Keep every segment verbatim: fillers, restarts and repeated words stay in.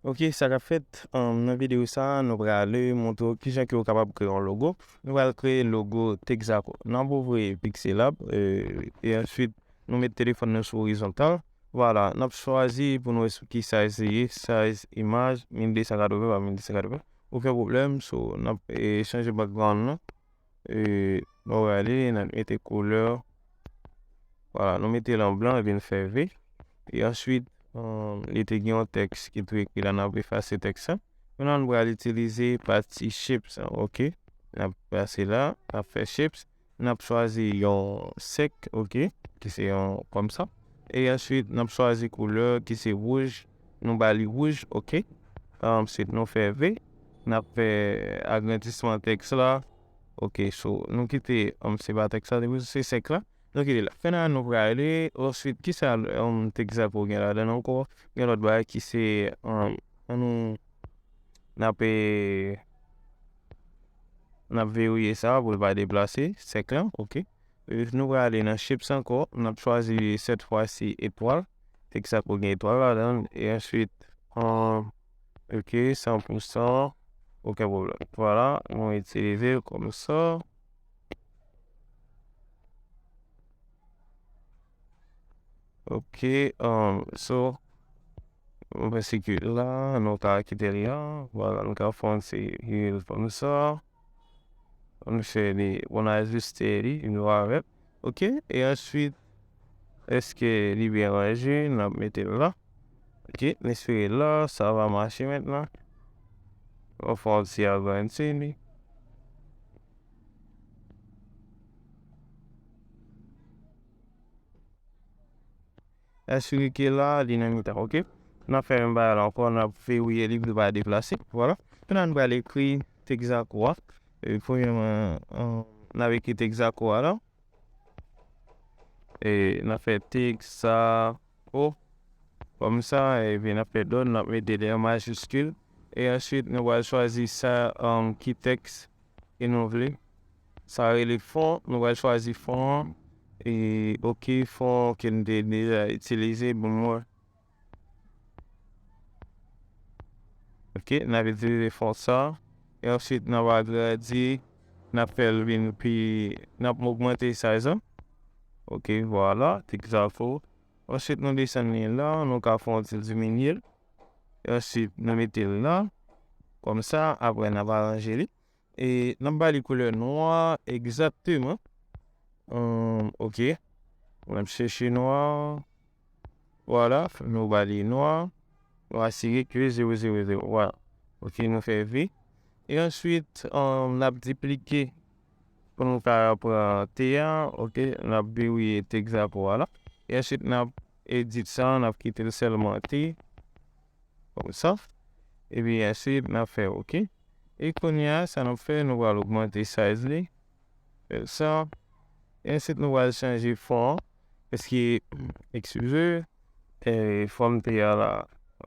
Ok, sa k ap fèt, um, nan videyo sa a, nou prale montre w kijan ke w kapab kreye yon logo. Nou pral kreye logo Texaco. N ap ouvri Pixelab, e, e answit, nou met telefòn nou sou orizontal. Vwala, n ap chwazi pou nou wè sou ki size li ye, size imaj, mil de san katreven pa mil de san katreven. Okenn pwoblèm, so, n ap, e, chanje background nan. E, nou prale, n ap mete koulè. Vwala, nou mete l an blan epi n fè V. E answit, um, li te gen yon tèks ki tou ekri la, n ap efase tèks la. Kounye a, nou pral itilize pati shapes la, ok. N ap pase la, n ap fè shapes. N ap chwazi yon sèk, ok, ki se yon kòmsa. E answit, n ap chwazi koulè ki se wouj. Nou ba li wouj, ok. Answit, nou fè V. N ap fè agrandisman tèks la. Ok, so, nou kite, um, se pa tèks la, se sèk la. Nou kite la. Kounye a, nou prale. Answit, kisa, um, Texaco gen ladan l ankò? Gen lòt bagay ki se, um, an nou, n ap, e, n ap verifye sa pou l pa deplase, sèk la, ok. E nou prale nan shapes ankò, n ap chwazi sèt fwa si etwal, Texaco gen etwal ladan l, e answit, um, ok, san pou san, okenn pwoblèm. Vwala, nou itilize l kòmsa. Ok, um, so, mwen panse ke la, nou ka kite li an. Vwala, nou ka fè yon ti ril kòmsa. Nou fè li, pou n ajiste li, nou avèk. Ok, e answit, èske li byen ranje? N ap mete l la. Ok, n espere la, sa va mache mentnan. Nou fè yon ti agrandi li. Asire ke la, li nan mitan, ok? N ap fè menm bagay la ankò, n ap verifye li pou l pa deplase. Vwala. Kounye a, nou pral ekri Texaco a. E, premyèman, an, n ap ekri Texaco a la. E, n ap fè Texaco. Kòmsa, epi n ap fè done, n ap mete li an majiskil. E answit, nou pral chwazi sa, um, ki tèks ke nou vle. Sa rele fon, nou pral chwazi fon an. E, ok, fon ke n te deja itilize, bon, mwen. Ok, n ap itilize fon sa. E answit, n ap agrandi, n ap fè l vin pi, n ap ogmante size lan. Ok, vwala, Texaco. Answit, nou desann li la, nou ka fè yon ti diminye l. E answit, nou mete l la. Kòmsa, apre, n ap aranje li. E n ap ba li koulè nwa egzakteman. Hum, ok. N ap chèche nwa. Vwala, nou ba li nwa. Nou asire ke zewo zewo zewo. Vwala. Ok, nou fè V. E answit, hum, n ap diplike pou nou ka pran T a. Ok, n ap verifye Texaco a la. E answit, n ap edit sa, n ap kite l sèlman T. Kòmsa. Epi answit, n ap fè ok. E kounye a, sa n ap fè, nou pral ogmante size li. Fè sa. E answit, nou pral chanje fon an. Paske, eskize, e, fòm T a la,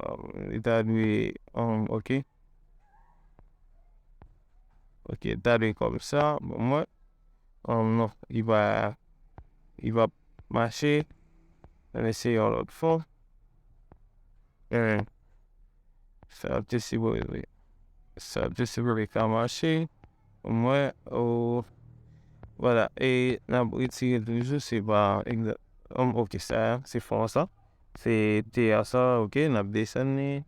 um, li ta dwe, um, ok. Ok, li ta dwe kòmsa. Bon, mwen, um, non, li pa, li pa mache. Ann eseye yon lòt fon. Sa te sipoze, sa te sipoze ka mache. Mwen, o, vwala. E n ap retire toujou, se pa egzak-, um, ok, sa, se fon sa. Se T a sa, ok, n ap desann li.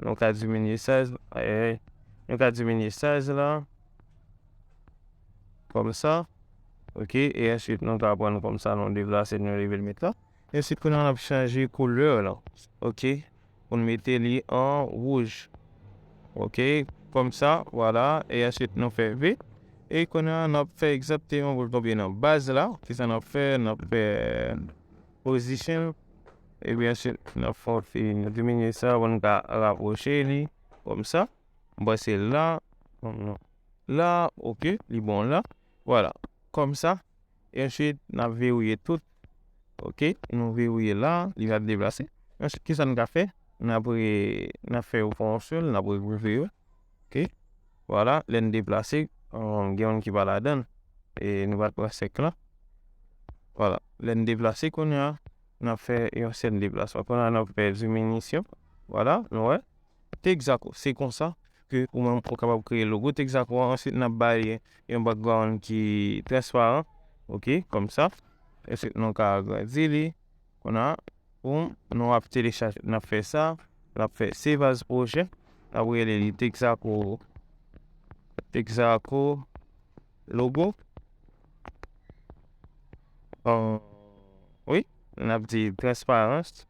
Nou ka diminye size, ayayay. Nou ka diminye size la. Kòmsa. Ok, e answit, nou ka pran kòmsa, nou deplase, nou leve l met la. E answit, kounye a, n ap chanje koulè la. Ok, pou n mete li an wouj. Ok, kòmsa, vwala. E answit, nou fè V. E kounye a, n ap fè egzakteman pou l tonbe nan baz la. Kisa n ap fè? N ap fè position. Epi answit, n ap fè yon ti diminye sa pou n ka rapwoche li. Kòmsa. Mwen se la. Non, non. La, ok, li bon la. Vwala. Kòmsa. E answit, n ap verifye tout. Ok, nou verifye la, li pa deplase. Answit, kisa n ka fè? N ap re-, n ap fè yo fè yon sèl, n ap regwoupe yo. Ok, vwala, lè n deplase, um, gen youn ki pa ladan l. E nou pa t pran sèk la. Vwala, lè n deplase kounye a, n ap fè yon sèl deplasman. Kounye a, n ap fè diminisyon. Vwala, nou wè. Texaco. Se konsa ke ou menm ou kapab kreye logo Texaco a. Answit, n ap ba li yon background ki transparan. Ok, kòmsa. Answit, nou ka agrandi li. Kounye a, pou nou ap telechaje, n ap fè sa. N ap fè save as projè. N ap rele li Texaco, Texaco logo. Wi, n ap di transparans.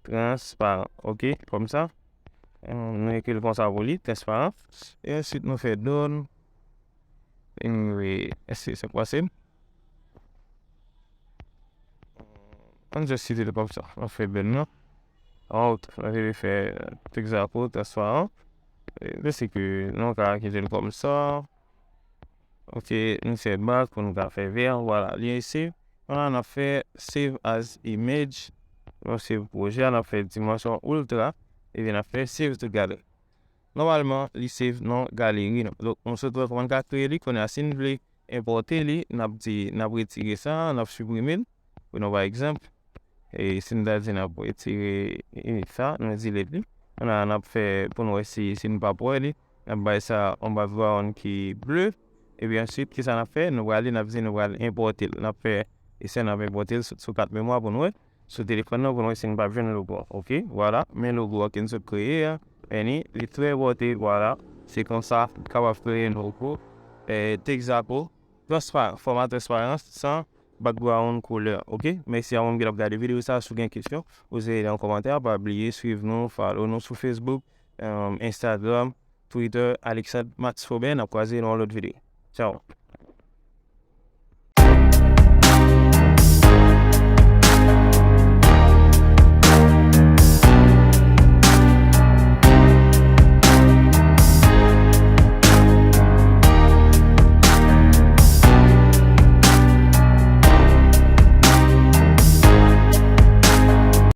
Transparan. Ok, kòmsa. Nou ekri l konsa pou li, transparan. E answit, nou fè done. Anyway, èske se posib? Ann just kite l kòmsa. Ann fè bèl non. Out, nou te fè Texaco transparan. Mwen panse ke nou ka kite l kòmsa. Ok, nou fè back pou nou ka fè vè. Vwala, li isi. Kounye a, n ap fè save as image. Nou save projè a, n ap fè dimansyon ultra. Epi n ap fè save to gallery. Nòmalman, li save nan galeri nou. Donk, nou sot wè kòman n ka kreye li. Kounye a, si n vle enpòte li, n ap di, n ap retire sa, n ap siprime l. Pou nou, pa egzanp, e si n ta di n ap retire sa, nou delete li. Kounye a, n ap fè pou nou wè si, si n p ap wè li. N ap bay sa yon background ki ble. Epi answit, kisa n ap fè? Nou prale, n ap di nou pral enpòte l. N ap fè, e sa n ap enpòte l sou, sou kat memwa pou nou wè. Sou telefòn nan pou nou wè si n p ap jwenn logo an. Ok, vwala. Men logo an ke n sot kreye a. Men li, li trè bòte, vwala. Se konsa, kapab kreye logo. E, Texaco, transparan, fòma transparan, san background koulè. Ok? Mèsi a moun ki t ap gade videyo sa. Si w gen kesyon, poze nan kòmantè. Pa bliye swiv nou, follow nou sou Facebook, Instagram, Twitter, Alexandre Max Faubin. N ap kwaze nan yon lòt videyo. Tchao.